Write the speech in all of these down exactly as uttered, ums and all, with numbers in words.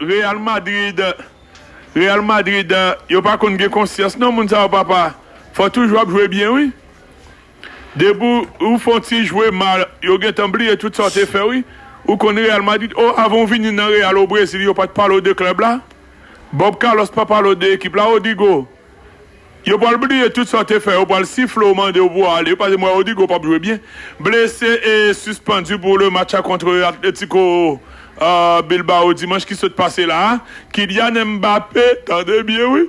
Real Madrid, Real Madrid, yo pa konn gen konsyans non, moun sa yo, papa. Fò toujou ap jwe byen, wi. Depi w fè yon ti jwe mal, yo gentan bliye tout sa w te fè, wi. Ou konn Real Madrid, o, avan w vini nan Real o Brezil, yo pa t pale w de klèb la. Bob Carlos pa pale w de ekip la, Rodrigo. Yo pral bliye tout sa w te fè, yo pral sifle w, mande w pou w ale, paske m wè Rodrigo p ap jwe byen. Blese e sispann pou le match la kont Atletico, euh, Bilbao dimanch ki sot pase la a. Kylian Mbappé, tande byen wi.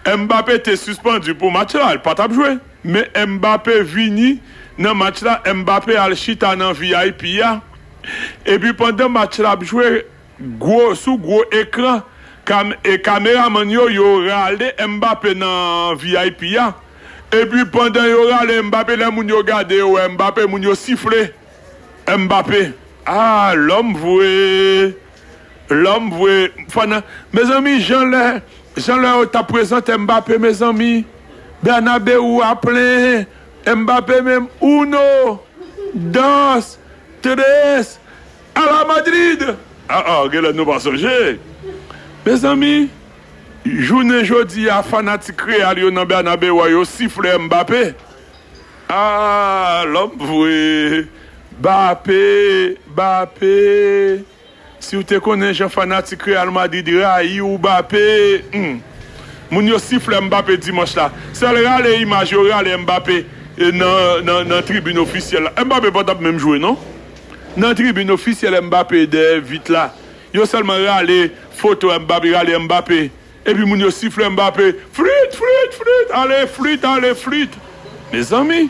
Mbappé te sispann pou match la, li pa t ap jwe. Men Mbappé vini nan match la, Mbappé al chita nan V I P a. Epi pandan match la ap jwe, gwo, sou gwo ekran, kam, e kameramann yo, yo rale Mbappé nan V I P a. Epi pandan yo rale Mbappé, lè moun yo gade, yo wè Mbappé, moun yo sifle Mbappé. Ah, lòm vre. Lòm vre. Fana, mezanmi, jan lè, jan lè yo t ap prezante Mbappé, mezanmi. Bernabéu a plen. Mbappé menm, uno, dos, tres, a la Madrid! Ah, ah, genlè nou pa sonje. Mezanmi, jounen jodi a, fanatik Real yo nan Bernabéu a, yo sifle Mbappé. Ah, lòm vre. Mbappé, Mbappé. Si w te konnen jan fanatik Real Madrid rayi Mbappé, hmm. Moun yo sifle Mbappé dimanch la. Sèl rale imaj yo rale Mbappé, e, nan, nan, nan tribin ofisyèl la. Mbappé pa t ap menm jwe, non. Nan tribin ofisyèl Mbappé dèyè vit la. Yo sèlman rale foto Mbappé, rale Mbappé. Epi moun yo sifle Mbappé. Flit, flit, flit. Ale, flit, ale, flit. Mezanmi.